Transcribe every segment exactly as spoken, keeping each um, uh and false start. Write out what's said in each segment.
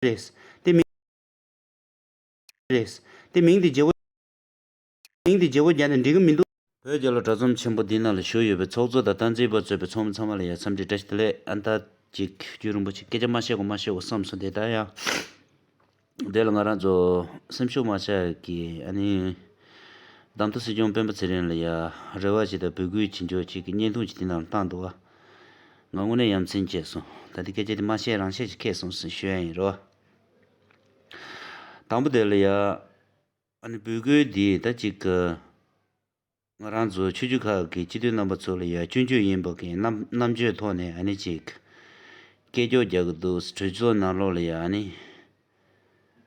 རེད། དེ་མིང་རེད། དེ་མིང་དེ་བརྗེ་པོ། མིང་དེ་བརྗེ་པོ་རྒྱག་ན་འགྲིག་གི་མི་འདུག་བོད་རྒྱལ་ལོ་གྲྭ་ཚོམས་ཆེན་པོ་འདི་ནང་ལ་བཞུགས་ཡོད་པའི་ཚོགས་གཙོ་དང་སྟངས་འཛིན་པ་གཙོས་པའི་ཚོགས་མི་ཚང་མ་ལ་ཡང་འཚམས་འདྲི་བཀྲ་ཤིས་བདེ་ལེགས། ཨ་ད་ཅིག་རྒྱུན་རིང་པོ་ཅིག་སྐད་ཆ་མ་བཤད་དགོས་མ་བཤད་དགོས་བསམ་སོང་། དེ་ལྟར་ཡང་དེ་ལ་ང་རང་ཚོ་སེམས་ཤུགས་མ་ཆག་གི། ཨ་ནི་གདམ་ཐོ་སྲིད་སྐྱོང་སྤེན་པ་ཚེ་རིང་ལ་ཡ་རེ་བ་ཅིག་དང་འབོད་སྐུལ་བྱེད་འཇོག་ཅིག་གི་བརྙན་ཐུང་ཅིག་དེ་ནང་ལ་བཏང་འདུག་བ། ང་དངོས་གནས་ཡ་མཚན་སྐྱེས་སོང་། ད་ལྟ་སྐད་ཆ་དེ་མ་བཤད་རང་བཤད་ཅིག་ཁེལ་སོང་ཟེར་ཞུ་ཡ་ཡིན་རོ། དང་པོ་དེ་ལ་ཡ། ཨ་ནི་འབོད་སྐུལ་འདི་ད་ཅིག་གི། ང་རང་ཚོ་ཆོས་བརྒྱུད་ཁག་གི་སྤྱི་འཐུས་རྣམ་པ་ཚོ་ལ་ཡ་སྐྱོན་བརྗོད་ཡིན་པ་གི་རྣམ་རྣམ་དཔྱོད་ཐོག་ནས་ཨ་ནི་ཅིག་སྐད་སྒྱོགས་རྒྱག་གི་འདུག་གྲོས་ཚོགས་ནང་ལོགས་ལ་ཡ་ཨ་ནི།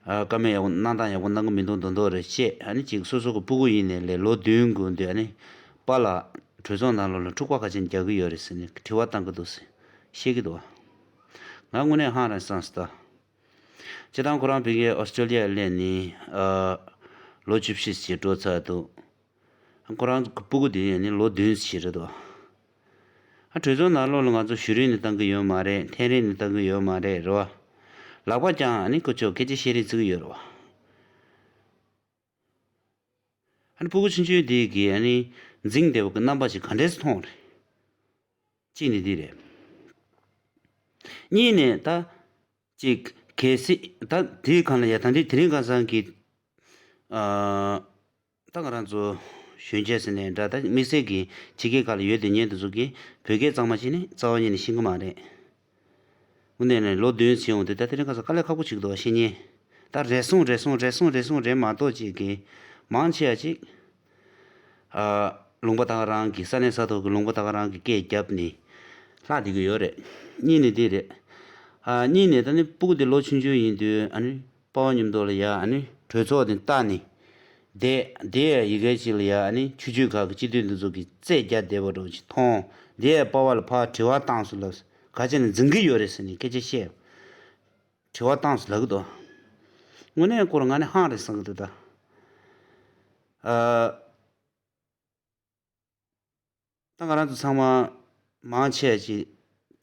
ཨ་བཀའ་མོལ་ཡག་པོ་གནང་སྟངས་ཡག་པོ་གནང་གི་མི་འདུག་མདོག་མདོག་རེད་བཤད། ཨ་ནི་ཅིག་སོ་སོ་གི་སྤུ་གུ་ཡིན་ནའི་ལས་ལོ་བདུན་གོང་དུས་ཨ་ནི་པཱ་ལགས་གྲོས་ཚོགས་ནང་ལོགས་ལ་འཁྲུག་པ་ག་ཚོད་རྒྱག་གི་ཡོད་རེད་ཟེར་ནས་དྲི་བ་བཏང་གི་འདུག་ཟེར་བཤད་ཀྱི་འདུག་ང་དངོས་གནས་ཧང་རང་སངས་སོང་ད། སྤྱིར་བཏང་ཁོ་རང་ཕ་གིའི་ཨོ་སི་ཀྲོ་ལི་ཡར་སླེབས་ནས་ཨ་ལོ་བཅུ་བཞི་ཞིག་འགྲོ་ཚར་འདུག་ཁོ་རང་གི་སྤུ་གུ་དེ་ཡང་ནི་ལོ་བདུན་ཞིག་རེད་དོ། ཨ་གྲོས་ཚོགས་ནང་ལོགས་ལ་ང་ཚོ་ཞུ་རིན་ནི་བཏང་གི་ཡོད་མ་རེད། འཐེན་རིན་ནི་བཏང་གི་ཡོད་མ་རེད་རེད་བ། ལག་པ་བརྐྱངས་ཨ་ནི་ཁོ་ཚོས་སྐད་ཆ་བཤད་རིན་བརྩི་གི་ཡོད་རེད་བ། ཨ་ནི་སྤུ་གུ་ཆུང་ཆུང་དེ་གིས་ཨ་ནི་འཛིང་བསྡད་པ་གི་རྣམ་པ་ཞིག་ག་འདྲས་སེ་མཐོང་རེད། གཅིག་ནི་འདི་རེད། གཉིས་ནས་ད། ཅིག་གལ་སྲིད་ད་དེའི་སྒང་ལ་ཡ་ད་འདི་དེ་རིང་ཁ་སང་གི། ཨ་ད་ང་རང་ཚོ་གཞོན་སྐྱེས་ཟེར་ནས་འདྲ་ད་དམིགས་བསལ་གྱི་ཕྱི་རྒྱལ་ཁག་ལ་ཡོད་དེ་ཉན་དེ་ཚོ་གིས་བོད་སྐད་གཙང་མ་བྱས་ནས་རྩ་བ་ཉིད་ནས་ཤེས་ཀྱི་མ་རེད། དངོས་གནས་ནས་ལོ་བདུན་ཕྱིན་འོང་དུས་ད་དེ་རིང་ཁ་སང་དཀའ་ལས་ཁག་པོ་ཅིག་འདུག་བ་ཤེས་ཉན། ད་རེ་ཟུང་རེ་ཟུང་རེ་ཟུང་རེ་ཟུང་རེད་མ་གཏོགས་ཅིག་གི་མང་ཆེ་བ་ཅིག་ཨ་ལུང་པ་ད་ག་རང་གི་ས་གནས་ས་ཐོག་གི་ལུང་པ་ད་ག་རང་གི་སྐད་བརྒྱབ་ནས་ལྷག་བསྡད་ཀྱི་ཡོད་རེད། གཉིས་ནས་འདི་རེད། ཨ་གཉིས་ནས་ད་ནི་སྤུ་གུ་དེ་ལོ་ཆུང་ཆུང་ཡིན་དུས་ཨ་ནི་པ་ཕ་མཉམ་དུ་ལ་ཡ་ཨ་ནི་གྲོས་ཚོགས་དེ་བལྟ་ནས་བསྡད་དེ་ཡི་གེ་ཅིག་ལ་ཡ་ཨ་ནི་ཆུ་ཆུ་ཁག་གི་སྤྱི་འཐུས་འདི་ཚོ་གི་རྩད་རྒྱག་བསྡད་པ་འདྲ་ཅིག་མཐོང་། དེ་པ་ཕ་ལ་ཕར་དྲི་བ་བཏང་སོང་ལ་ག་ཅི་ནས་འཛིང་གི་ཡོད་རེད་ཟེར་ནས་སྐད་ཆ་བཤད། དྲི་བ་བཏང་སོང་ལབ་ཀྱི་འདུག་དངོས་གནས་སྐོར་ང་ནི་ཧང་རེད་བསམ་གྱི་འདུག་ད། ཨ། ད་ང་རང་ཚོ་ཚང་མ་མང་ཆེ་ཅིག་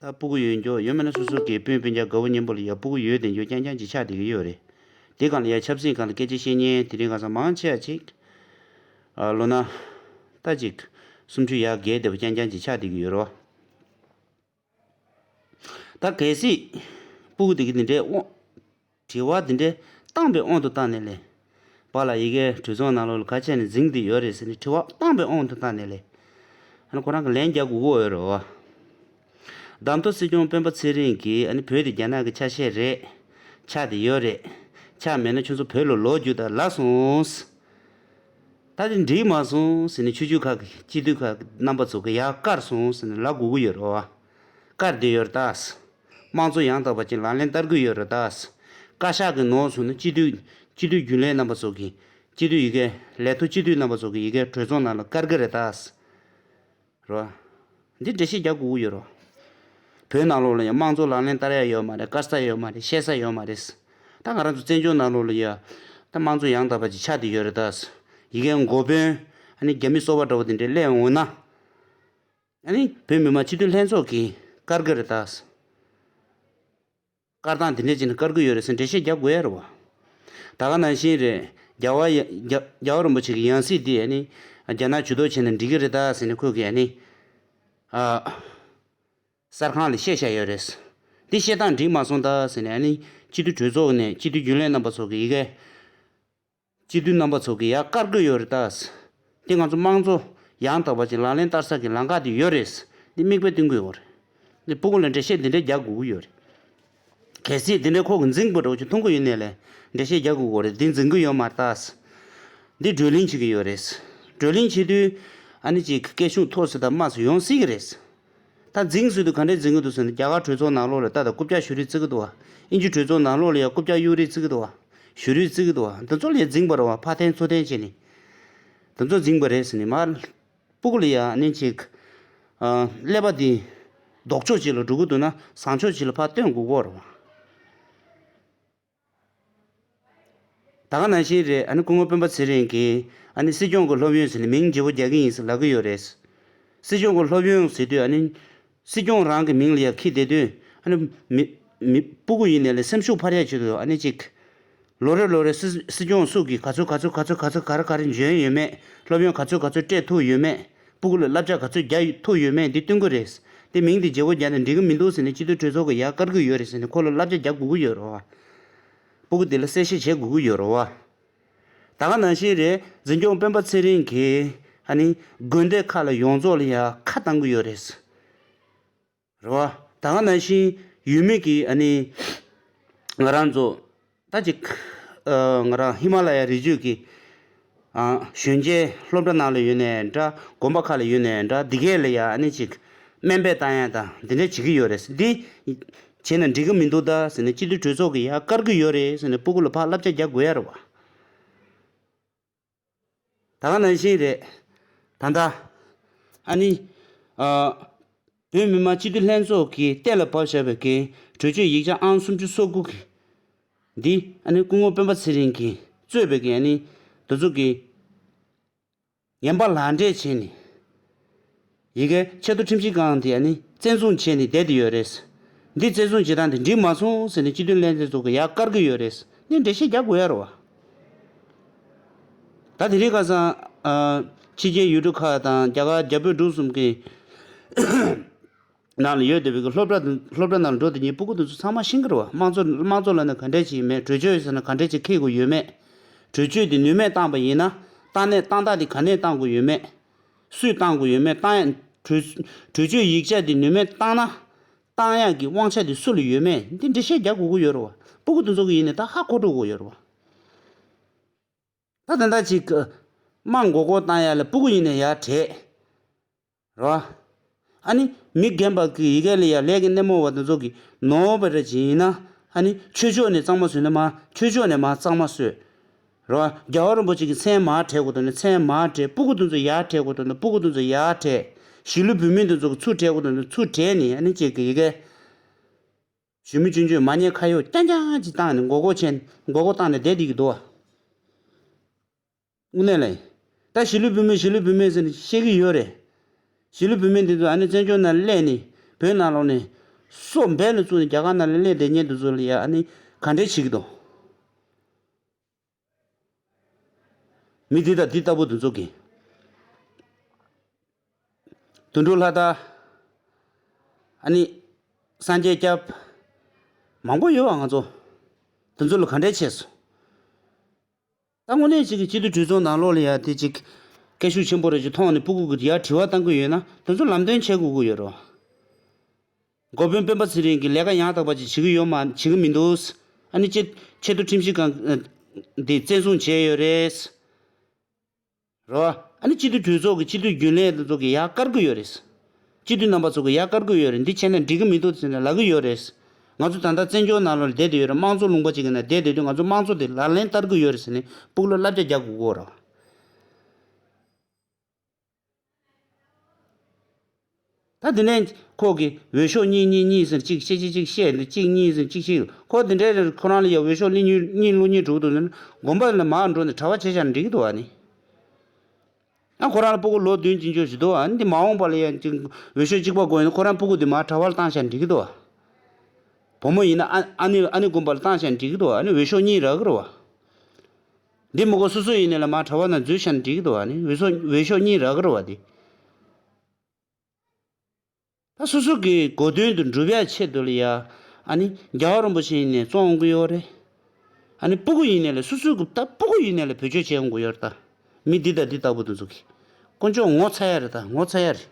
ད་སྤུ་གུ་ཡོད་འགྱོ་ཡོད་མེད་ན་སོ་སོ་གི་སྤུན་སྤུན་ཀྱག་དགའ་བོ་མཉམ་པོ་ལ་ཡ་སྤུ་གུ་ཡོད་དེ་འགྱོ་རྐྱང་རྐྱང་ཅིག་ཆགས་བསྡད་ཀྱི་ཡོད་རེད། དེ་སྒང་ལ་ཡ་ཆབ་སྲིད་སྒང་ལ་སྐད་ཆ་བཤད་མཁན་དེ་རིང་ཁ་སང་མང་ཆེ་ཅིག་ཨ་ལོ་ན་ད་ཅིག་སུམ་ཅུ་ཡར་བརྒལ་བསྡད་པ་རྐྱང་རྐྱང་ཅིག་ཆགས་བསྡད་ཀྱི་ཡོད་རེད་བ། ད་གལ་སྲིད་སྤུ་གུ་དེ་གི་འདི་འདྲའི་དབང་། དྲི་བ་འདི་འདྲའི་བཏང་པའི་དབང་དུ་བཏང་ནས་ལས། པཱ་ལགས་ཡི་གེ་གྲོས་ཚོགས་ནང་ལོགས་ལ་ག་ཅི་ནས་འཛིང་བསྡད་ཡོད་རེད་ཟེར་ནས་དྲི་བ་བཏང་པའི་དབང་དུ་བཏང་ནས་ལས། ཨ་ནི་ཁོ་རང་གི་ལན་རྒྱག་དགོས་ཀྱི་ཡོད་རེད་བ། གདམ་ཐོ་སྲིད་སྐྱོང་སྤེན་པ་ཚེ་རིང་གིས་ཨ་ནི་བོད་དེ་རྒྱ་ནག་གི་ཆ་ཤས་རེད། ཆགས་བསྡད་ཡོད་རེད། ཆགས་མེད་ན་ཁྱོད་ཚོ་བོད་ལ་ལོག་རྒྱུ་དང་ལབ་སོང་། ད་དེ་འགྲིག་མ་སོང་ཟེར་ནས་ཆོས་བརྒྱུད་ཁག་གི་སྤྱི་འཐུས་ཁག་གི་རྣམ་པ་ཚོ་གི་ཡར་བཀར་སོང་ཟེར་ནས་ལབ་དགོས་ཀྱི་ཡོད་རེད་བ། བཀར་བསྡད་ཡོད་རེད་ད། དམངས་གཙོ་ཡང་དག་པ་ཅིག་ལག་ལེན་བསྟར་གྱི་ཡོད་རེད་ད། བཀའ་ཤག་གི་ནང་སོང་ན་སྤྱི་འཐུས་སྤྱི་འཐུས་རྒྱུན་ལས་རྣམ་པ་ཚོ་གི་སྤྱི་འཐུས་ཡི་གེ་ལས་ཐོག་སྤྱི་འཐུས་རྣམ་པ་ཚོ་གི་ཡི་གེ་གྲོས་ཚོགས་ནང་ལ་བཀར་གྱི་རེད་ད། རེད་བ། འདི་འགྲེལ་བཤད་རྒྱག་དགོས་ཀྱི་ཡོད་རེད་བ། བོད་ནང་ལོགས་ལ་ཡང་དམངས་གཙོ་ལག་ལེན་བསྟར་ཡ་ཡོད་མ་རེད། བཀར་ས་ཡོད་མ་རེད། བཤད་ས་ཡོད་མ་རེད། ད་ང་རང་ཚོ་བཙན་བྱོལ་ནང་ལོགས་ལ་ཡ་ད་དམངས་གཙོ་ཡང་དག་པ་ཅིག་ཆགས་བསྡད་ཡོད་རེད་ད། ཡི་གེ་འགོ་དཔོན་ཨ་ནི་རྒྱ་མི་སོ་པ་འདྲ་བོ་དེ་འདྲས་སླེབས་འོང་ན། ཨ་ནི་བོད་མི་མང་སྤྱི་འཐུས་ལྷན་ཚོགས་ཀྱིས་བཀར་གྱི་རེད་ད། བཀར་སྟངས་དེ་འདྲས་བྱས་ནས་བཀར་གྱི་ཡོད་རེད་ཟེར་འགྲེལ་བཤད་རྒྱག་དགོས་ཡ་རེད་བ། ད་ག་ནང་བཞིན་རེད། རྒྱལ་བ་ཡ་རྒྱ་རྒྱལ་བ་རིན་པོ་ཆེ་གི་ཡང་སྲིད་དེ་ཨ་ནི་རྒྱ་ནག་ཇུས་གཏོགས་བྱས་ན་འགྲིག་གི་རེད་ད་ཟེར་ནས་ཁོས་གི་ཨ་ནི། ཨ། གསར་ཁང་ལ་བཤད་བཞག་ཡོད་རེད། འདི་བཤད་སྟངས་འགྲིག་མ་སོང་ད་ཟེར་ནས་ཨ་ནི་སྤྱི་འཐུས་གྲོས་ཚོགས་ནས་སྤྱི་འཐུས་རྒྱུན་ལས་རྣམ་པ་ཚོ་གི་ཡི་གེ་སྤྱི་འཐུས་རྣམ་པ་ཚོ་གིས་ཡར་བཀར་གྱི་ཡོད་རེད་ད། འདི་ང་ཚོ་དམངས་གཙོ་ཡང་དག་པ་ཅིག་ལག་ལེན་བསྟར་ས་གི་ལམ་ཁ་དེ་ཡོད་རེད། འདི་མིག་དཔེ་སྟོན་དགོས་ཡོད་རེད། འདི་སྤུ་གུ་ལ་འགྲེལ་བཤད་འདི་འདྲས་རྒྱག་དགོས་ཀྱི་ཡོད་རེད། གལ་སྲིད་འདི་འདྲས་ཁོ་གི་འཛིང་པོ་འདྲ་བོ་ཅིག་མཐོང་གི་ཡོད་ནའི་ལས་འགྲེལ་བཤད་རྒྱག་དགོས་ཀྱི་ཡོད་རེད། འདི་འཛིང་གི་ཡོད་མ་རེད་ད། འདི་བགྲོ་གླེང་བྱེད་ཀྱི་ཡོད་རེད། བགྲོ་གླེང་བྱེད་དུས་ཨ་ནི་ཅིག་སྐད་གཞུང་མཐོ་ས་དང་དམའ་ས་ཡོང་སྲིད་ཀྱི་རེད། ད་འཛིང་ཟེར་དུས་ག་འདྲས་འཛིང་གི་འདུག་ཟེར་ན་རྒྱ་གར་གྲོས་ཚོགས་ནང་ལོགས་ལ་ད་ལྟ་རྐུབ་བཀྱག་ཞུ་རིགས་བརྩི་གི་འདུག་བ། དབྱིན་ཇི་གྲོས་ཚོགས་ནང་ལོགས་ལ་ཡང་རྐུབ་བཀྱག་གཡུག་རིགས་བརྩི་གི་འདུག་བ། ཞུ་རིགས་བརྩི་གི་འདུག་བ། འདི་ཚོ་ལ་ཡང་འཛིང་པ་རེད་བ། ཕར་འཐེན་ཚུར་འཐེན་བྱས་ནས། འདི་ཚོ་འཛིང་པ་རེད་ཟེར་ནས་མར། སྤུ་གུ་ལ་ཡང་ཨ་ནི་ཅིག་ཀླད་པ་འདི། ལྡོག་ཕྱོགས་གཅིག་ལ་འགྲོ་གི་འདུག་ན་བཟང་ཕྱོགས་གཅིག་ལ་ཕར་སྟོན་དགོས་ཀྱི་རེད་བ། ད་ག་ནང་བཞིན་རེད། ཨ་ནི་སྐུ་ངོ་སྤེན་པ་ཚེ་རིང་གིས་ཨ་ནི་སྲིད་སྐྱོང་གི་སློབ་ཡོན་ཟེར་ནས་མིང་བརྗེ་པོ་རྒྱག་གི་ཡིན་ཟེར་ལབ་ཀྱི་ཡོད་རེད། སྲིད་སྐྱོང་གི་སློབ་ཡོན་ཟེར་དུས་ཨ་ནི་སྲིད་སྐྱོང་རང་གི་མིང་ལ་ཡ་འཁྱེར་བསྡད་དུས་ཨ་ནི་མི་ མི་སྤུ་གུ་ཡིན་ནའི་ལས་སེམས་ཤུགས་འཕར་ཡ་ཆེད་དུ་ཨ་ནི་ཅིག་ལོ་རེ་ལོ་རེ་སྲིད་སྲིད་སྐྱོང་སུ་གིས་ག་ཚོད་ག་ཚོད་ག་ཚོད་ག་ཚོད་ག་རེ་ག་རེ་འཇོན་ཡོད་མེད། སློབ་ཡོན་ག་ཚོད་ག་ཚོད་སྤྲད་ཐུབ་ཡོད་མེད། སྤུ་གུ་ལ་བསླབ་བྱ་ག་ཚོད་རྒྱག་ཐུབ་ཡོད་མེད་འདི་སྟོན་གི་རེད། དེ་མིང་དེ་བརྗེ་པོ་རྒྱག་ནས་འགྲིག་གི་མི་འདུག་ཟེར་ནས་སྤྱི་འཐུས་གྲོས་ཚོགས་ཀྱི་ཡར་བཀར་གི་ཡོད་རེད་ཟེར་ནས་ཁོ་ལ་བསླབ་བྱ་རྒྱག་དགོས་ཀྱི་ཡོད་རེད་བ། སྤུ་གུ་དེ་ལ་གསལ་བཤད་བྱེད་དགོས་ཀྱི་ཡོད་རེད་བ། ད་ག་ནང་བཞིན་རེད། འཛིན་སྐྱོང་སྤེན་པ་ཚེ་རིང་གིས་ཨ་ནི་དགོན་སྡེ་ཁག་ལ་ཡོངས་རྫོགས་ལ་ཡ་ཁ་བཏང་གི་ཡོད་རེད། རེད་བ། ད་ག་ནང་བཞིན་ཡུལ་མི་གི་ཨ་ནི་ང་རང་ཚོ་ད་ཅིག་ཨ་ང་རང་ཧི་མ་ལ་ཡ་རི་རྒྱུད་ཀྱི་ཨ་གཞོན་སྐྱེས་སློབ་གྲྭ་ནང་ལ་ཡོད་ནའི་འདྲ། དགོན་པ་ཁག་ལ་ཡོད་ནའི་འདྲ། འདི་གས་ལ་ཡ་ཨ་ནི་ཅིག་སྨན་པས་བཏང་ཡ་དང་འདི་འདྲ་བྱེད་ཀྱི་ཡོད་རེད། འདི་བྱས་ན་འགྲིག་གི་མི་འདུག་ད་ཟེར་ནས་སྤྱི་འཐུས་གྲོས་ཚོགས་ཀྱི་ཡར་བཀར་གྱི་ཡོད་རེད་ཟེར་ནས་སྤུ་གུ་ལ་ཕར་བསླབ་བྱ་རྒྱག་དགོས་ཡ་རེད་བ། ད་ག་ནང་བཞིན་རེད། ད་ལྟ་ཨ་ནི་ཨ་བོད་མི་མང་སྤྱི་འཐུས་ལྷན་ཚོགས་ཀྱིས་གཏན་ལ་ཕབ་བཞག་པའི་གི་གྲོས་ཆོད་ཡིག་ཆ་ཨང་སུམ་ཅུ་སོ་དགུ་གི་འདི་ཨ་ནི་སྐུ་ངོ་སྤེན་པ་ཚེ་རིང་གིས་གཙོས་པའི་གི་ཨ་ནི་དེ་ཚོ་གི་ངན་པ་ལག་འབྲེལ་བྱས་ནས། ཡི་གེ་ཆེས་མཐོ་ཁྲིམས་ཞིབ་ཁང་དེ་ཨ་ནི་བཙན་བཟུང་བྱས་ནས་བསྡད་དེ་ཡོད་རེད། འདི་བཙན་བཟུང་བྱེད་སྟངས་དེ་འགྲིག་མ་སོང་ཟེར་ནས་སྤྱི་འཐུས་ལྷན་ཚོགས་ཀྱི་ཡར་བཀར་གྱི་ཡོད་རེད། འདི་འགྲེལ་བཤད་རྒྱག་དགོས་ཡ་རེད་བ། ད་དེ་རིང་ཁ་སང་ཨ་ཕྱི་རྒྱལ་ཡུལ་གྲུ་ཁག་དང་རྒྱ་གར་རྒྱ་བོད་འབྲུག་གསུམ་གྱི་ནང་ལ་ཡོད་བསྡད་པའི་གི་སློབ་གྲྭ་དང་སློབ་གྲྭ་ནང་ལ་འགྲོ་དེ་ཉིད་སྤུ་གུ་དེ་ཚོ་ཚང་མ་ཤེས་ཀྱི་རེད་བ། དམངས་གཙོ་དམངས་གཙོ་ལབ་ན་ག་འདྲས་ཅིག་ཡིན་མེད། གྲོས་ཆོད་ཟེར་ན་ག་འདྲས་ཅིག་འཁེལ་དགོས་ཡོད་མེད། གྲོས་ཆོད་དེ་ནུས་མེད་བཏང་པ་ཡིན་ན་བཏང་གནས་བཏང་སྟངས་དེ་ག་ནས་བཏང་དགོས་ཡོད་མེད། སུས་བཏང་དགོས་ཡོད་མེད། བཏང་ཡ་གྲོས་གྲོས་ཆོད་ཡིག་ཆ་དེ་ནུས་མེད་བཏང་ན་བཏང་ཡག་གི་དབང་ཆ་དེ་སུ་ལ་ཡོད་མེད་འདི་འགྲེལ་བཤད་རྒྱག་དགོས་ཀྱི་ཡོད་རེད་བ། སྤུ་གུ་དེ་ཚོ་གི་ཡིན་ནས་ད་ཧ་གོ་འགྲོ་དགོས་ཡོད་རེད་བ། ད་ད་ལྟ་ཅིག་དམངས་མགོ་སྐོར་བཏང་ཡ་ལ་སྤུ་གུ་ཡིན་ནས་ཡར་བྲེལ། རེད་བ། ཨ་ནི་མི་རྒན་པ་གི་ཡི་གེ་ལ་ཡ་ལས་ཀྱི་སྣེ་མོ་བ་དེ་ཚོ་གི་ནོར་བ་རེ་ཅིག་ཡིན་ན་ཨ་ནི་ཆོས་ཕྱོགས་ནས་གཙང་མ་བཟོས་ན་མ་ཆོས་ཕྱོགས་ནས་མ་གཙང་མ་བཟོས། རེད་བ། རྒྱལ་བ་རིན་པོ་ཆེ་གི་མཚན་མར་བྲེག་དགོས་དོན་ནི་མཚན་མར་བྲེག་སྤུ་གུ་དེ་ཚོ་ཡར་བྲེག་དགོས་དོན་ནི་སྤུ་གུ་དེ་ཚོ་ཡར་བྲེག་གཞིས་ལུས་བོད་མི་དེ་ཚོ་གི་ཚུར་བྲེག་དགོས་དོན་ནི་ཚུར་བྲེག་ནི་ཨ་ནི་ཅིག་གི་ཡི་གེ་གཞོན་མི་ཆུང་ཆུང་མ་ཉེས་ཁ་གཡོག་རྐྱང་རྐྱང་ཅིག་བཏང་ནས་མགོ་སྐོར་ཆེན་མགོ་སྐོར་བཏང་ནས་བསྡད་བསྡད་ཀྱི་འདུག་བ། དངོས་གནས་ལ། ད་གཞིས་ལུས་བུད་མེད་གཞིས་ལུས་བུད་མེད་ཟེར་ནས་བཤད་ཀྱི་ཡོད་རེད། གཞིས་ལུས་བུད་མེད་འདི་ཚོ་ཨ་ནི་བཙན་བྱོལ་ནང་སླེབས་ནས་བོད་ནང་ལོགས་ནས་སྲོག་འབེན་ལ་བཙུགས་ནས་རྒྱ་གར་ནང་ལ་སླེབས་བསྡད་མཁན་འདི་ཚོ་ལ་ཡ་ཨ་ནི་ག་འདྲས་བྱེད་ཀྱི་འདུག་མི་འདི་དང་འདི་ལྟ་བུ་འདི་ཚོ་གིས། དོན་གྲུབ་ལྷ་དར། ཨ་ནི། སངས་རྒྱས་སྐྱབས། མང་པོ་ཡོད་པ་ང་ཚོ། དེ་ཚོ་ལ་ག་འདྲས་བྱས་སོང་། ད་དངོས་གནས་ཅིག་གི་སྤྱི་འཐུས་གྲོས་ཚོགས་ནང་ལོགས་ལ་ཡ་དེ་ཅིག་སྐད་ཤུགས་ཆེན་པོ་རེ་ཅིག་མཐོང་ནས་སྤུ་གུ་གི་ཡར་དྲི་བ་བཏང་གི་ཡོད་ན་དེ་ཚོ་ལམ་སྟོན་བྱེད་དགོས་ཀྱི་ཡོད་རེད། འགོ་དཔོན་སྤེན་པ་ཚེ་རིང་གིས་ལས་ཀ་ཡང་དག་པ་ཅིག་བྱེད་ཀྱི་ཡོད་མ་བྱེད་ཀྱི་མི་འདུག་ཨ་ནི་ཆེ་ཆེ་མཐོ་ཁྲིམས་ཞིབ་ཁང་འདི་བཙན་བཟུང་བྱས་ཡོད་རེད། རེད་བ། ཨ་ནི་སྤྱི་འཐུས་གྲོས་ཚོགས་ཀྱི་སྤྱི་འཐུས་རྒྱུན་ལས་དེ་ཚོ་གིས་ཡར་བཀར་གི་ཡོད་རེད། སྤྱི་འཐུས་རྣམ་པ་ཚོ་གིས་ཡར་བཀར་གི་ཡོད་རེད། འདི་བྱས་ན་འགྲིག་གི་མི་འདུག་ཟེར་ནས་ལབ་གི་ཡོད་རེད། ང་ཚོ་ད་ལྟ་བཙན་བྱོལ་ནང་ལོགས་ལ་བསྡད་དེ་ཡོད་རེད། དམངས་གཙོ་ལུང་པ་ཅིག་གི་ནང་བསྡད་དེ་དུས་ང་ཚོ་དམངས་གཙོ་དེ་ལག་ལེན་བསྟར་གི་ཡོད་རེད་ཟེར་ནས་སྤུ་གུ་ལ་བསླབ་བྱ་རྒྱག་དགོས་ཀྱི་ཡོད་རེད། ད་དེ་ནས་ཁོ་གིས་འོས་ཤོག་གཉིས་གཉིས་གཉིས་ཟེར་གཅིག་བཤད་གཅིག་གཅིག་བཤད་འདི་གཅིག་གཉིས་ཟེར་གཅིག་བཤད། ཁོ་དེ་འདྲའི་ཁོ་རང་ལ་ཡ་འོས་ཤོག་གླེང་ཉུལ་གཉིས་བླུག་གཉིས་འགྲོ་གི་འདུག་ཟེར་ན་དགོན་པ་ལ་མར་འགྲོ་ནས་གྲྭ་པ་བྱས་བཞག་ན་འགྲིག་གི་འདུག་ཨ་ནི། ཨ་ཁོ་རང་ལ་སྤུ་གུ་ལོ་བདུན་ཅིག་འཇོག་བཞིན་འདུག་ཨ་ནི། འདི་མ་འོངས་པ་ལ་ཡང་ཅིག་འོས་ཤོག་གཅིག་པ་དགོས་ཡིན་ན་ཁོ་རང་སྤུ་གུ་འདི་མར་གྲྭ་པ་ལ་བཏང་བཞག་ན་འགྲིག་གི་འདུག་ཨ། བུ་མོ་ཡིན་ན་ཨ་ཨ་ནི་ཨ་ནི་དགོན་པ་ལ་བཏང་བཞག་ན་འགྲིག་གི་འདུག་ཨ་ནི་འོས་ཤོག་གཉིས་རག་གི་རེད་བ། འདི་མི་དགོས་སོ་སོ་ཡིན་ནའི་ལ་མར་གྲྭ་པ་ནང་འཛུལ་བཞག་ན་འགྲིག་གི་འདུག་ཨ་ནི་འོས་ཤོག་འོས་ཤོག་གཉིས་རག་གི་རེད་བ་འདི། ད་སོ་སོ་གི་གོ་དོན་དུ་འགྲུབ་ཡ་ཆེད་དུ་ལ་ཡ། ཨ་ནི་རྒྱལ་བ་རིན་པོ་ཆེ་ཡིན་ནའི་བཙོང་འོང་གི་ཡོད་རེད། ཨ་ནི་སྤུ་གུ་ཡིན་ནའི་ལ་སོ་སོའི་གི་ད་སྤུ་གུ་ཡིན་ནའི་ལ་བེད་སྤྱོད་བྱེད་འོང་གི་ཡོད་རེད་ད། མི་འདི་དང་འདི་ལྟ་བུ་དེ་ཚོ་གི། དཀོན་མཆོག་ངོ་ཚ་ཡ་རེད་ད་ངོ་ཚ་ཡ་རེད།